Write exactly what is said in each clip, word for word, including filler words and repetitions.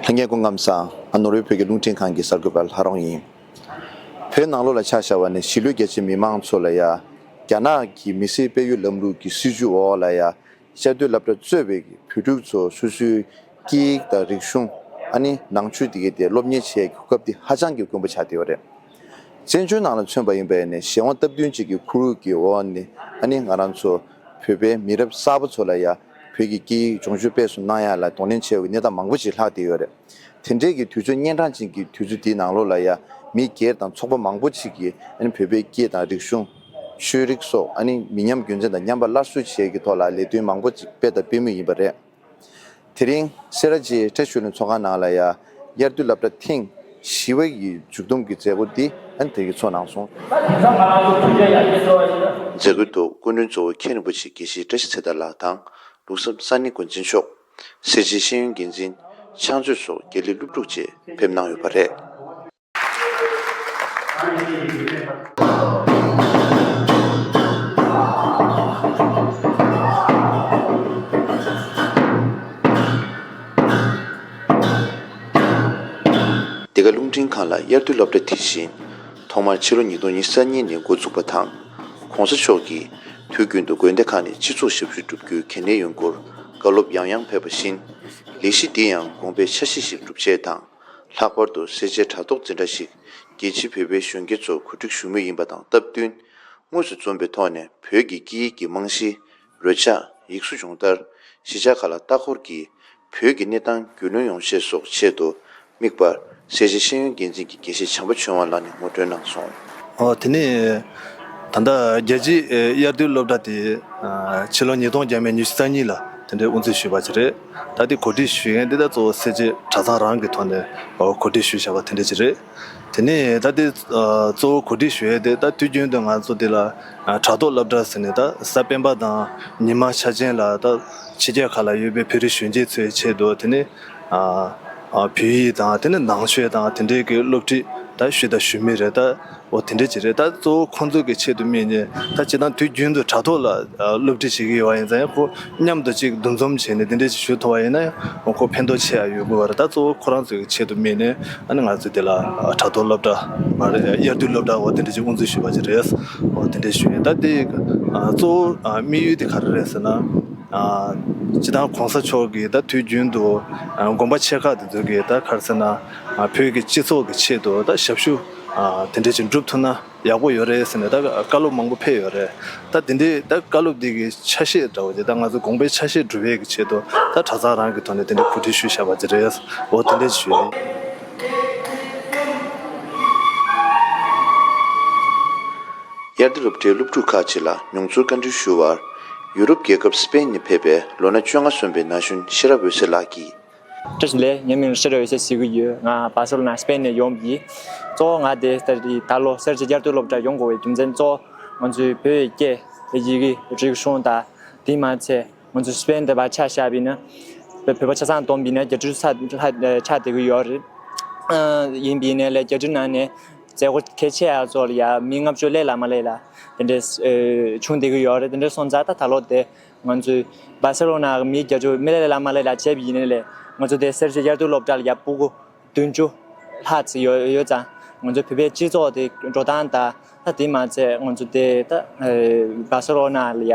ལྷན་རྒྱས་སྐུ་ཁམས་བཟང་། ང་ནོར་ཝེ་བོད་ཀྱི་རླུང་འཕྲིན་ཁང་གི་གསར་འགོད་པ་ལྷ་རོང་ཡིན། བོད་ནང་ལོགས་ལ་ཆ་བཞག་པ་ནས་གཞིས་ལུས་རྒྱ་ཆེ་མི་མང་ཚོ་ལ་ཡ། རྒྱ་ནག་གི་མི་སེར་སྤེལ་ཡུལ་ལམ་ལུགས་ཀྱི་སྲིད་བྱུས་འོག་ལ་ཡ། ཤར་སྟོད་སློབ་གྲྭ་གཙོས་པའི་བོད་ཕྲུག་ཚོ་སོ་སོའི་སྐད་ཡིག་དང་རིག་གཞུང་། ཨ་ནི་ནང་ཆོས་དེ་གའི་ཐད་སློབ་གཉེར་བྱེད་ཡག་གི་གོ་སྐབས་དེ་ཧ་ཅང་གི་དཀོན་པོ་ཆགས་བསྡད་ཡོད་རེད། བཙན་བྱོལ་ནང་ལ་མཚོན་པ་ཡིན་པ་ཡིན་ནའི་གཞན་དབང་སྟབས་བསྟུན་ཅིག་གི་ཁོར་ཡུག་གི་འོག་ནས། ཨ་ནི་ང་རང་ཚོ་བོད་པའི་མི་རབས་གསར་པ་ཚོ་ལ་ཡ་བོད་ཀྱི་སྐད་ཡིག་སྦྱོང་སྤྱོད་སྤེལ་གསུམ་གནང་ཡག་ལ་གདོང་ལེན་བྱེད་པའི་གནས་སྟངས་མང་པོ་ཅིག་ལྷག་བསྡད་ཡོད་རེད། དེ་འདྲའི་གི་དུས་ཚོད་གཉན་འཕྲང་ཅན་གྱི་དུས་ཚོད་དེའི་ནང་ལོགས་ལ་ཡ། མི་སྒེར་དང་ཚོགས་པ་མང་པོ་ཅིག་གིས། ཨ་ནི་བོད་པའི་སྐད་དང་རིག་གཞུང་། ཆོས་རིག་སོགས། ཨ་ནི་མི་ཉམས་རྒྱུན་འཛིན་དང་ཉམས་པ་སླར་གསོ་བྱེད་ཡག་གི་ཐོག་ལ་ལས་དོན་མང་པོ་ཅིག་སྤེལ་དང་སྤེལ་མུས་ཡིན་པ་རེད། དེ་རིང་སེ་ར་བྱེས་བཀྲ་ཤིས་ལྷུན་ཚོགས་ཁང་ནང་ལ་ཡ། དབྱར་དུས་སློབ་གྲྭ་ཐེངས་བཞི་པ་ཡི་མཇུག་བསྡོམས་ཀྱི་མཛད་སྒོ་འདི། ཨ་ནི་དེ་གི་ཚོགས་གནང་སོང་། མཛད་སྒོའི་ཐོག་སྐུ་མགྲོན་གཙོ་བོ་མཁན་རིན་པོ་ཆེ་དགེ་བཤེས་བཀྲ་ཤིས་ཚེ་དར་ལགས་དང་། ལུགས་བཟང་ས་གནས་འགོ་འཛིན་མཆོག་སེར་བྱེས་ཤེས་ཡོན་འགན་འཛིན། ཕྱག་མཛོད་སོགས་དགེ་ལས་སློབ་ཕྲུག་བཅས་ཕེབས་གནང་ཡོད་པ་རེད། འདི་ག་རླུང་འཕྲིན་ཁང་ལ་དབྱར་དུས་སློབ་གྲྭ་དེ་བཞིན་ཐོག་མར་ཕྱི་ལོ་ཉིས་སྟོང་ཉི་ཤུ་རྩ་གཉིས་ནས་འགོ་བཙུགས་པ་དང་། ༸གོང་ས་མཆོག་གིས་དུས་རྒྱུན་དུ་དགོན་སྡེ་ཁག་ནས་སྤྱི་ཚོགས་ཞབས་ཞུ་བསྒྲུབ་རྒྱུའི་གལ་གནད་ཡོང་སྐོར་བཀའ་སློབ་ཡང་ཡང་ཕེབས་པ་བཞིན། ལས་གཞི་འདི་ཡང་དགོངས་པའི་འཆར་གཞི་ཞིག་སྒྲུབ་ཆེད་དང་། ལྷག་པར་དུ་སེར་བྱེས་དྲ་ཐོག་འཛིན་གྲྭ་ཞིག་རྒྱལ་སྤྱིའི་བོད་པའི་གཞོན་སྐྱེས་ཚོར་གོ་སྒྲིག་ཞུ་མུས་ཡིན་པ་དང་སྟབས་བསྟུན། དངོས་སུ་འཛོམས་པའི་ཐོག་ནས་བོད་ཀྱི་སྐད་ཡིག་གི་རྨང་གཞི། རོལ་ཆ། ཡིག་གཟུགས་སྦྱོང་བརྡར། གཞིས་ཆགས་ཁག་ལ་ལྟ་སྐོར་གྱིས་བོད་ཀྱི་གནས་སྟངས་རྒྱུས་ལོན་ཡོང་ཆེད་སོགས་ཆེད་དུ་དམིགས་པར། སེར་བྱེས་ཤེས་ཡོན་འགན་འཛིན་གྱི་དགེ་བཤེས་བྱམས་པ་ཆོས་དབང་ལགས་ནས་ངོ་སྤྲོད་གནང་སོང་། ཨོ་དེ་ནས་ད་ལྟ་རྒྱལ་སྤྱིའི་དབྱར་དུས་སློབ་གྲྭ་དེ་ཕྱི་ལོ་ཉིས་སྟོང་བརྒྱ་མེད་ཉི་ཤུ་རྩ་གཉིས་ལ་དེ་འདྲའི་དབུ་འཛུགས་ཞུས་པ་ཅིག་རེད། ད་དེ་གོ་སྒྲིག་ཞུ་མཁན་དེ་ད་གཙོ་བོ་སེར་བྱེས་གྲྭ་ཚང་རང་གི་ཐོག་ནས་གོ་སྒྲིག་ཞུས་བཞག་པ་དེ་འདྲ་ཅིག་རེད། དེ་ནས་ད་ལྟའི་གཙོ་བོ་གོ་སྒྲིག་ཞུ་ཡས་དེ་ད་དུས་རྒྱུན་དུ་ང་ཚོ་འདི་ལ་དྲ་ཐོག་སློབ་གྲྭ་ཟེར་ནས་ད་གཟའ་སྤེན་པ་དང་ཉི་མ་འཆར་ཅན་ལ་ད་ཕྱི་རྒྱལ་ཁག་ལ་ཡོད་པའི་བོད་རིགས་གཞོན་སྐྱེས་ཚོའི་ཆེད་དུ་དེ་ནས་བོད་ཡིག་དང་དེ་ནས་ནང་ཆོས་དང་དེ་འདྲའི་གི་སློབ་ཁྲིད་ད་ཞུས་དང་ཞུ་མུས་རེད། ད་འོ་དེ་འདྲ་ཅིག་རེད། ད་གཙོ་བོ་ཁོང་ཚོ་གི་ཆེད་དུ་དམིགས་ནས་ད་སྤྱིར་བཏང་དུས་རྒྱུན་དུ་དྲ་ཐོག་ལ་སློབ་ཁྲིད་བྱེད་ཀྱི་ཡོད་པ་ཡིན་ཙང་ཡང་ཁོ་མཉམ་དུ་ཅིག་འདུ་འཛོམས་བྱས་ནས་དེ་འདྲ་ཅིག་ཞུ་ཐུབ་པ་ཡིན་ན་ཡང་ཁོ་ཕན་ཐོགས་ཆེ་ཡ་ཡོད་དགོས་པ་རེད། ད་གཙོ་བོ་ཁོ་རང་ཚོའི་ཆེད་དུ་དམིགས་ནས་ཨ་ནི་ང་ཚོས་དེ་ལ་དྲ་ཐོག་སློབ་གྲྭ་མ་རེད། དབྱར་དུས་སློབ་གྲྭ་འོ་དེ་འདྲ་ཅིག་དབུ་འཛུགས་ཞུས་པ་ཅིག་རེད། འོ་དེ་འདྲ་ཞུས་ཡིན། ད་དེ་གཙོ་བོ་དམིགས་ཡུལ་དེ་ག་རེ་རེད་ཟེར་ན། སྤྱིར་བཏང་གོང་ས་མཆོག་གིས་ད་དུས་རྒྱུན་དུ་དགོན་པ་ཆེ་ཁག་དེ་ཚོ་གིས་ད་ག་རེ་ཟེར་ན་བོད་ཀྱི་སྤྱི་ཚོགས་ཀྱི་ཆེད་དུ་ད་ཞབས་ཞུ་དེ་འདྲ་ཅིག་སྒྲུབ་ཐུབ་ན། ཡག་པོ་ཡོད་རེད་ཟེར་ནས་ད་བཀའ་སློབ་མང་པོ་ཕེབས་ཡོད་རེད། ད་དེ་འདྲའི་ད་བཀའ་སློབ་འདི་གི་ཆ་ཤས་འདྲ་བོ་དེ་ད་ང་ཚོ་དགོངས་པའི་ཆ་ཤས་སྒྲུབ་ཡས་ཀྱི་ཆེད་དུ་ད་གྲྭ་ཚང་རང་གི་ཐོག་ནས་དེ་འདྲའི་གོ་སྒྲིག་ཞུས་བཞག་པ་ཅིག་རེད། འོ་དེ་འདྲ་ཞུས་ཡིན། དབྱར་དུས་སློབ་གྲྭའི་སློབ་ཕྲུག་ཁག་ཅིག་ལ་མྱོང་ཚོར་བཀའ་འདྲི་ཞུ་བར། ཡུ་རོབ་རྒྱལ་ཁབ་སི་པེན་ནས་ཕེབས་པའི་ལོ་ན་བཅོ་ལྔ་སོན་པའི་ན་གཞོན་ཤེས་རབ་འོད་ཟེར་ལགས་ཀྱིས། བཀྲ་ཤིས་བདེ་ལེགས། ངའི་མིང་ལ་ཤེས་རབ་འོད་ཟེར་ཟེར་གྱི་ཡོད། ང་སྦར་སེ་ལོ་ན་སི་པེན་ནས་ཡོང་གི་ཡིན། གཙོ་བོ་ང་དེ་ལྟ་དུས་ད་ལོ་སེར་བྱེས་དབྱར་དུས་སློབ་གྲྭར་ཡོང་དགོས་པའི་རྒྱུ་མཚན་གཙོ་བོ་ང་ཚོའི་བོད་ཀྱི་སྐད་ཡི་གེ་རིག་གཞུང་དང་དེ་མ་ཚད་ང་ཚོ་སི་པེན་དེ་བར་ཆ་བཞག་པ་ཡིན་ན་བོད་པ་ཆ་ཚང་བསྡོམས་པ་ཡིན་ན་བརྒྱད་ཅུ་ཚ་ལྷག་ཆགས་བསྡད་ཀྱི་ཡོད་རེད། ཡིན་པ་ཡིན་ནའི་ལས་བརྒྱད་ཅུ་ནང་ནས་མཛད་སྒོ་གལ་ཆེ་ཡ་ཚོ་ལ་ཡ་མི་ལྔ་བཅུ་སླེབས་ལ་མ་སླེབས་ལ་དེ་འདྲས་བྱུང་བསྡད་ཀྱི་ཡོད་རེད། དེ་འདྲས་སོང་ཙང་ད་ད་ལོ་དེ། ང་ཚོའི་སྦར་སེ་ལོ་ན་གི་མི་བརྒྱད་ཅུ་མི་ལས་ལ་མ་ལས་ལ་བྱས་པ་ཡིན་ནའི་ལས་ང་ཚོ་དེ་སེར་བྱེས་དབྱར་དུས་སློབ་གྲྭ་ལ་ཡ་སྤུ་གུ་བདུན་ཅུ་ལྷག་ཙམ་ཡོད་ཡོད་ཙང་ང་ཚོ་བོད་པའི་སྤྱི་ཚོགས་དེ་འགྲོ་སྟངས་དང་ད་དེ་མ་ཚད་ང་ཚོ་དེ་ད་སྦར་སེ་ལོ་ན་ལ་ཡ་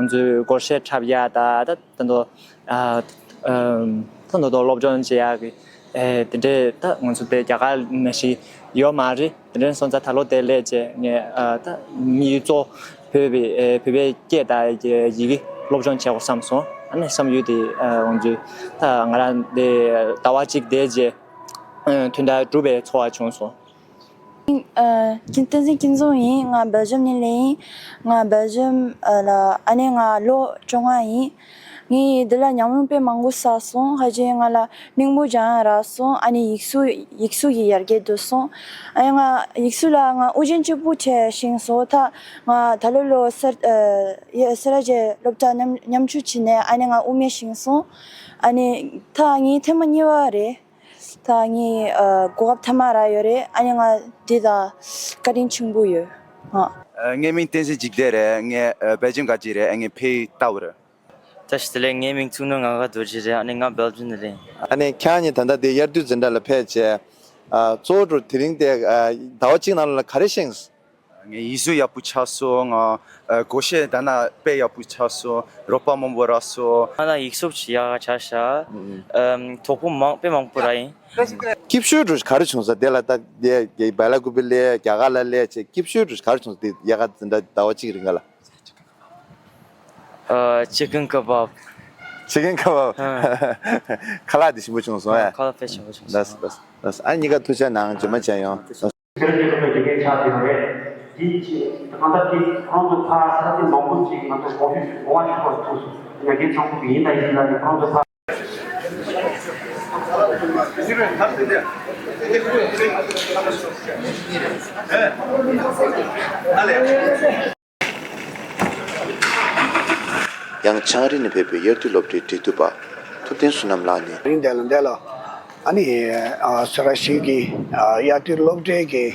ང་ཚོའི་སྒོར་གཞས་འཁྲབ་ཡ་ད་ད་ད་དུང་ད་དུང་སློབ་སྦྱོང་བྱེད་ཡ་གི་དེ་འདྲས་ད་ང་ཚོ་དེ་རྒྱ་གར་ནང་བཞིན་ཡོད་མ་རེད། དེ་འདྲ་སོང་ཙང་ད་ལོ་དེ་སླེབས་རྗེས་ངས་ཨ་ད་དམིགས་ཡུལ་གཙོ་བོ་བོད་པའི་ཨེ་བོད་པའི་སྐད་དང་ཡི་གེ་སློབ་སྦྱོང་བྱེད་དགོས་བསམ་སོང་། ཨ་ནི་བསམ་ཡུལ་དེ་ཨ་ང་ཚོའི་ད་ང་རང་དེ་ཟླ་བ་གཅིག་དེ་རྗེས་ཨ་དོན་དག་གྲུབ་པའི་ཚོར་བ་བྱུང་སོང་། ཨ་ཀིན་བསྟན་འཛིན་སྐྱིད་འཛོམས་ཡིན། ང་སྦེལ་ཇམ་ནས་སླེབས་ཡིན། ང་སྦེལ་ཇམ་ཨ་ལ་ཨ་ནི་ང་ལོ་བཅོ་ལྔ་ཡིན། ངས་འདི་ལ་ཉམས་མྱོང་དཔེ་མང་པོ་བསགས་སོང་། ཧ་ཅང་ང་ལ་སྙིང་པོ་སྦྱང་ཡག་རག་སོང་། ཨ་ནི་ཡིག་གཟུགས་ཡིག་གཟུགས་ཀྱི་ཡར་རྒྱས་འགྲོ་སོང་། ཨ་ནི་ང་ཡིག་གཟུགས་ལ་ང་དབུགས་འབྱིན་གཅིག་པུ་བྱས་ཤེས་སོང་། ད་ང་ད་ལོ་ལོ་སར་ཨ་ཡ་སེ་ར་བྱེས་སློབ་གྲྭ་མཉམ་མཉམ་ཞུགས་བྱས་ནས་ཨ་ནི་ང་དབུ་མེད་ཤེས་སོང་། ཨ་ནི་ད་ངའི་ཐེངས་མ་གཉིས་པ་རེད། ད་ངའི་ཨ་གོ་སྐབས་ཐ་མ་རག་ཡོད་རེད། ཨ་ནི་ང་འདི་ད་བཀའ་དྲིན་ཆེན་པོ་ཡོད། ཨ། ཨ་ངའི་མིང་བསྟན་འཛིན་འཇིགས་བདེ་རེད། ངས་ཨ་སྦེལ་ཇམ་ག་ཅིག་རེད། ཨ་ངས་ཕེབས་ལྟ་བུ་རེད། བཀྲ་ཤིས་བདེ་ལེགས། ངའི་མིང་ཚུགས་ནོར་ངག་དབང་རྡོ་རྗེ་རེད། ཨ་ནི་ང་སྦེལ་ཇམ་ནས་རེད། ཨ་ནི་ཁྱེད་རང་གཉིས་ད་ལྟ་འདི་དབྱར་དུས་འཛིན་གྲྭ་ལ་ཕེབས་བྱས། ཨ། གཙོ་བོ་དེ་རིང་དེ། ཨ། ཟླ་བ་གཅིག་ནང་ལ་ག་རེ་ཤེས་སོང་། ངས་ཡིག་གཟུགས་ཡག་པོ་ཆགས་སོང་། ང་། ཨ། སྒོར་གཞས་ད་ན་དཔེ་ཡག་པོ་ཆགས་སོང་། རོགས་པ་མང་པོ་རག་སོང་། ང་ལ་ཡིག་གཟུགས་ཡག་ཆགས་ཤག་ཨམ། དོ་ཕོག་མང་དཔེ་མང་པོ་རག་ཡིན། སྐྱིད་ཤོས་འདྲ་ག་རེ་བྱུང་སོང་། དེ་ལ་ད་དེ་བལ་ལ་ཀུ་པི་ལས་རྒྱ་གར་ལ་སླེབས་བྱས་སྐྱིད་ཤོས་འདྲ་ག་རེ་བྱུང་སོང་། དེ་དབྱར་ཁ་འཛིན་གྲྭ་ཟླ་བ་གཅིག་རིང་ག་ལ། ཨ། ཅི་ཀན་ཀ་བབ། ཅི་ཀན་ཀ་བབ། ཨ། ཁ་ལག་དེ་ཞིམ་པོ་བྱུང་སོང་ཨ། ཁ་ལག་དཔེ་ཞིམ་པོ་བྱུང་སོང་། ལགས་ལགས་ལགས། ཨ་གཉིས་ཀ་ཐུགས་རྗེ་གནང་། རྗེས་མ་མཇལ་ཡོང་། ཟེར་གྱི་ཡོད་པའི་འདི་གའི་ཆགས་ཀྱི་ཡོད་རེད། དེའི་ཆེད་དུ་གང་ལྟར་དེ་ཁོང་ཚོ་ཕར་ས་ཐིག་མང་པོ་ཅིག་ང་ཚོ་གོང་ཞུས་གོང་བ་ཞུ་བར་ཐུགས་སུ་ཉན་མཁན་ཚང་མ་གི་ཡིན་དང་ཡིན་ལ་ནི་ཁོང་ཚོ་ཕར། ཡང་ཆང་རི་ནས་ཕེབས་པའི་དབྱར་དུས་སློབ་གྲྭའི་འབྲེལ་མཐུད་པ་ཐུབ་བསྟན་བསོད་ནམས་ལགས་ནས། རིང་དེ་ལ་འདས་ལ། ཨ་ནི། ཨ། ས་ར་ཤི་གི། ཨ། དབྱར་དུས་སློབ་གྲྭའི་གི།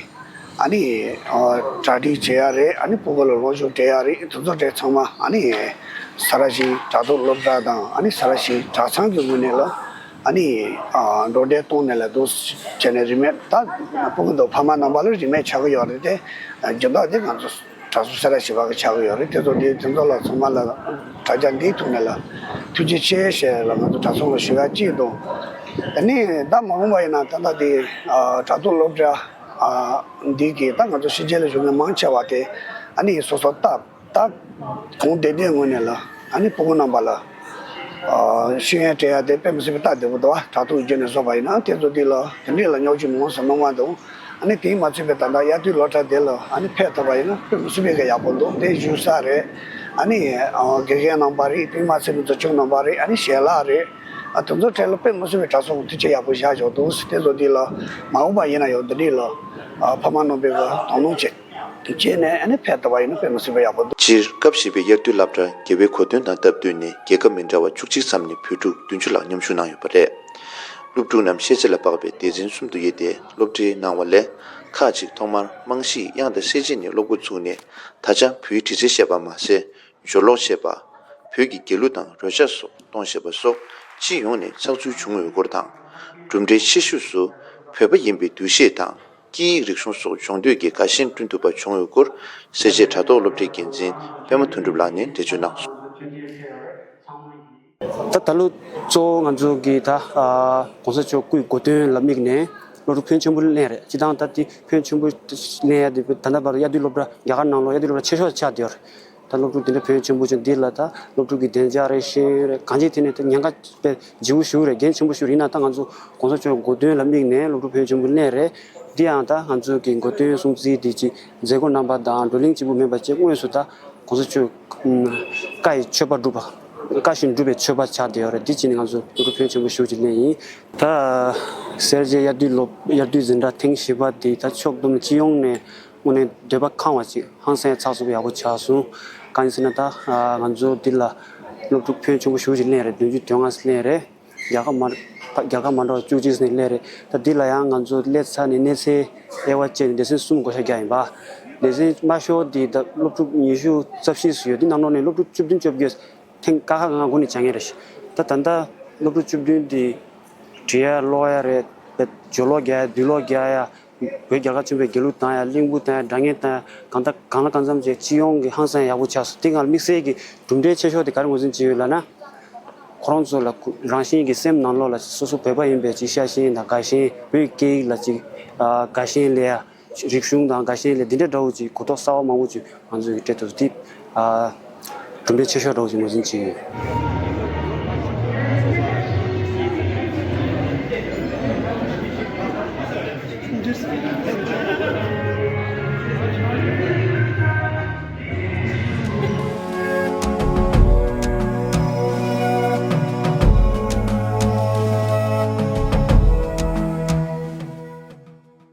ཨ་ནི། ཨ། གྲ་སྒྲིག་བྱེད་ཡ་རེད། ཨ་ནི་ཕྲུ་གུ་ལ་ལོ་ཞུགས་སྤྲད་ཡ་རེད། དེ་ཚོ་དེ་ཚང་མ་ཨ་ནི། ས་ར་ཤི་དྲ་ཐོག་སློབ་གྲྭ་དང་ཨ་ནི་ས་ར་ཤི་གྲྭ་ཚང་གི་ངོས་ནས་ལ། ཨ་ནི། ཨ། འགྲོ་གྲོན་གཏོང་ནས་ལ་འདུག་བྱས་ནས་རིན་མེད་ད་ཕྲུ་གུ་དང་ཕ་མ་རྣམ་པ་ལ་རིན་མེད་ཆགས་ཀྱི་ཡོད་རེད་དེ། རྒྱུ་དག་དེ་ང་ཚོ། གྲྭ་ཚང་སེ་ར་བྱེས་པ་གི་ཆགས་ཀྱི་ཡོད་རེད། དེ་ཚོ་དེ་དེ་ཚོ་ལ་ཚང་མ་ལ་དྲ་རྒྱ་འདིའི་ཐོག་ནས་ལ་ཐུགས་རྗེ་ཆེ་ཞེས་ལ་ང་ཚོ་གྲྭ་ཚང་ལ་ཞུ་ཡ་གཅིག་དང་། དེ་ནས་ད་མ་འོངས་པ་ཡིན་ན་ད་ལྟ་དེ་དྲ་ཐོག་སློབ་གྲྭ་འདི་གི་ད་ང་ཚོ་ཕྱི་རྒྱལ་ལ་བཞུགས་མཁན་མང་ཆེ་བ་དེ་ཨ་ནི་སོ་སོ་སྟབས་ད་གང་བདེ་བདེ་ངོས་ནས་ལ་ཨ་ནི་ཕྲུ་གུ་རྣམ་པ་ལ་ཤེས་ཡོན་སྤྲད་ཡ་དེ་དཔེ་མི་སྲིད་པའི་སྟབས་བདེ་པོ་འདུག་དྲ་ཐོག་བརྒྱུད་ནས་བཟོས་པ་ཡིན་ན་དེ་ཚོ་འདི་ལ་དེ་འདྲས་ལ་རྙོག་གཅིག་མང་ཙམ་གནང་མ་འདུག་ཨ་ནི་དེས་མ་ཚད་པའི་ད་ལྟ་དབྱར་དུས་སློབ་གྲྭ་དེ་ལ་ཨ་ནི་ཕེབས་ཐུབ་པ་ཡིན་ན་དཔེ་མི་སྲིད་པའི་གི་ཡག་པོ་འདུག་དེ་བཞུགས་ས་རེད། ཨ་ནི་དགེ་རྒན་རྣམ་པ་རེད། དེས་མ་ཚད་པའི་འཛིན་སྐྱོང་རྣམ་པ་རེད། ཨ་ནི་ཞལ་ལག་རེད། ཨ་དེ་ཚོ་གྲས་ལ་དཔེ་མི་སྲིད་པའི་གྲྭ་ཚང་གི་ཐུགས་རྗེ་ཡག་པོ་བཞག་ཆོག་འདུག་དེ་ཚོ་འདི་ལ་མ་འོངས་པ་ཡིན་ན་ཡང་འདི་འདྲས་ལ་ཕ་མ་རྣམ་པས་གི་དོ་སྣང་བྱེད་བྱས་ནས་ཨ་ནི་ཕེབས་ཐུབ་པ་ཡིན་ན་དཔེ་མི་སྲིད་པ་ཡག་པོ་འདུག་སྤྱིར་སྐབས་བཞི་པའི་དབྱར་དུས་སློབ་གྲྭ་རྒྱལ་བའི་གོ་སྟོན་དང་སྟབས་བསྟུན་ནས་རྒྱལ་ཁབ་མི་འདྲ་བ་བཅུ་གཅིག་ཙམ་ནས་བོད་ཕྲུག་བདུན་ཅུ་ལྷག་མཉམ་ཞུགས་གནང་ཡོད་པ་རེད། སློབ་ཕྲུག་རྣམས་ཤེས་ཚད་ལ་དཔག་པའི་སྡེ་ཚན་གསུམ་དུ་དབྱེ་སྟེ་སློབ་ཁྲིད་གནང་བ་ལས། ཁག་ཅིག་ཐོག་མར་རྨང་གཞིའི་དབྱངས་དང་གསལ་བྱེད་ནས་སློབ་འགོ་ཚུགས་ནས། ད་ཆ་བོད་ཡིག་འབྲི་རྩལ་བཤད་པ་མ་ཟད། སྦྱོར་ཀློག་བཤད་པ། བོད་ཀྱི་དགེ་ལུགས་དང་རོལ་ཆ་སོགས་གཏོང་བཞིན་པ་སོགས་སྤྱི་ཡོངས་ནས་ཚགས་ཚུད་བྱུང་ཡོད་སྐོར་དང་། གྲུབ་འབྲས་ཆེ་ཤོས་སུ་བོད་པ་ཡིན་པའི་འདུ་ཤེས་དང་། སྐད་ཡིག་རིག་གཞུང་སོགས་སྦྱོང་འདོད་ཀྱི་དགའ་ཞེན་བསྐྲུན་ཐུབ་པ་བྱུང་ཡོད་སྐོར། སེར་བྱེས་དྲ་ཐོག་སློབ་གྲྭའི་འགན་འཛིན་པད་མ་དོན་གྲུབ་ལགས་ནས་འགྲེལ་བརྗོད་གནང་སོང་། ད་ད་ལོ་གཙོ་བོ་ང་ཚོ་གི་ད་༸གོང་ས་མཆོག་སྐུའི་གོ་སྟོན་ལ་དམིགས་ནས་སློབ་ཕྲུག་ཕོན་ཆེན་པོ་ལེན་རེད། སྤྱིར་བཏང་ད་དེ་ཕོན་ཆེན་པོ་ལེན་ཡ་དེ་ད་ལྟ་བར་དུ་དབྱར་དུས་སློབ་གྲྭ་རྒྱ་གར་ནང་ལོགས་དབྱར་དུས་སློབ་གྲྭ་ཆེ་ཤོས་ཆགས་བསྡད་ཡོད་རེད། ད་སློབ་ཕྲུག་དེ་འདྲ་ཕོན་ཆེན་པོ་ཅན་འདི་ལ་ད་སློབ་ཕྲུག་གི་བདེ་འཇགས་རེད། ཤེས་ཡོན་རེད། གང་ཅིའི་ཐད་ནས་ད་ཉེན་ཁ་དཔེ་ལྗིད་པོ་ཞེ་པོ་རེད། འགན་ཆེན་པོ་ཞེ་པོ་རེད། ཡིན་ན་ད་ང་ཚོ་༸གོང་ས་མཆོག་གོ་སྟོན་ལ་དམིགས་ནས་སློབ་ཕྲུག་ཕོན་ཆེན་པོ་ལེན་རེད། འདི་ཡང་ད་ང་ཚོ་གི་གོ་སྟོན་སྲུང་བརྩི་དེ་ཅིག་མཛད་སྒོ་རྣམ་པ་དང་བགྲོ་གླེང་གཅིག་པུ་མིན་པ་བྱས་དངོས་སུ་ད་༸གོང་ས་མཆོག་བཀའ་ཡི་མཆོད་པ་སྒྲུབ་པ། བཀའ་བཞིན་སྒྲུབ་པའི་མཆོད་པ་ཆགས་བསྡད་ཡོད་རེད། འདི་བྱས་ནས་ང་ཚོ་སློབ་ཕྲུག་ཕོན་ཆེན་པོ་ཞེ་པོ་ཅིག་ལེན་ཡིན། ད་སེར་བྱེས་དབྱར་དུས་སློབ་དབྱར་དུས་འཛིན་གྲྭ་ཐེངས་བཞི་པ་འདི་ད་ཕྱོགས་བསྡོམས་སྤྱི་ཡོངས་ནས་དངོས་གནས་འདོད་པ་ཁེངས་པ་ཅིག་ཧང་སང་ཚགས་ཚུད་ཡག་པོ་ཆགས་སོང་། གང་ཡིན་ཟེར་ན་ད་ང་ཚོ་འདི་ལ་སློབ་ཕྲུག་ཕོན་ཆེན་པོ་ཞེ་པོ་ཅིག་ལེན་རེད། བདུན་ཅུ་དོན་ལྔ་ཙམ་ལེན་རེད། རྒྱལ་ཁབ་མ་རྒྱལ་ཁབ་མ་འདྲ་བ་བཅུ་གཅིག་ཙམ་ནས་སླེབས་རེད། ད་འདི་ལ་ཡང་ང་ཚོ་སླེབས་ཚར་ནས་གནས་ཚད་དབྱེ་བ་བཅད་ནས་སྡེ་ཚན་གསུམ་བགོ་བཤའ་བརྒྱབ་ཡིན་པ། སྡེ་ཚན་དམའ་ཤོས་འདི་ད་སློབ་ཕྲུག་ཉི་ཤུ་རྩ་བཞི་ཙམ་ཡོད། འདི་ནང་ལོགས་ནས་སློབ་ཕྲུག་བཅུ་བདུན་བཅོ་བརྒྱད་ཐེངས་ཀ་ཁ་གང་ག་སྒོ་ནས་བྱ་ངེས་རེད། ད་ད་ལྟ་སློབ་ཕྲུག་བཅུ་བདུན་འདི་བྲིས་ཡ་ཀློག་ཡ་རེད། སྦྱོར་ཀློག་རྒྱག་ཡ། བསྡུས་ཀློག་རྒྱག་ཡ། བོད་རྒྱལ་ཁབ་ཆེན་པོའི་དགེ་ལུགས་བཏང་ཡ། གླིང་བུ་བཏང་ཡ། སྒྲ་སྙན་བཏང་ཡ། གང་ལྟར་གང་ལ་གང་འཚམ་བྱས་སྤྱི་ཡོངས་ཀྱི་ཧང་སང་ཡག་པོ་ཆགས་སོང་། དེ་སྒང་ལ་དམིགས་བསལ་གྱི་གྲུབ་འབྲས་ཆེ་ཤོས་དེ་ག་རེ་ངོས་འཛིན་བྱས་ཡོད་ལབ་ན། ཁོ་རང་ཚོ་ལ་རང་བཞིན་གྱི་སེམས་ནང་ལོགས་ལ་སོ་སོ་བོད་པ་ཡིན་པའི་ཅིག་ཤ་ཞེན་དང་དགའ་ཞེན། བོད་སྐད་ཡིག་ལ་ཅིག་ཨ་དགའ་ཞེན་སླེབས་ཡ། རིག་གཞུང་དང་དགའ་ཞེན་སླེབས། འདི་འདྲ་འདྲ་བོ་ཅིག་གོ་རྟོགས་གསར་པ་མང་པོ་ཅིག་ང་ཚོ་ཡི་སྤྲད་ཐུབ་སོང་། དེ་ཨ་གྲུབ་འབྲས་ཆེ་ཤོས་འདྲ་བོ་ཅིག་ངོས་འཛིན་བྱས་ཡོད།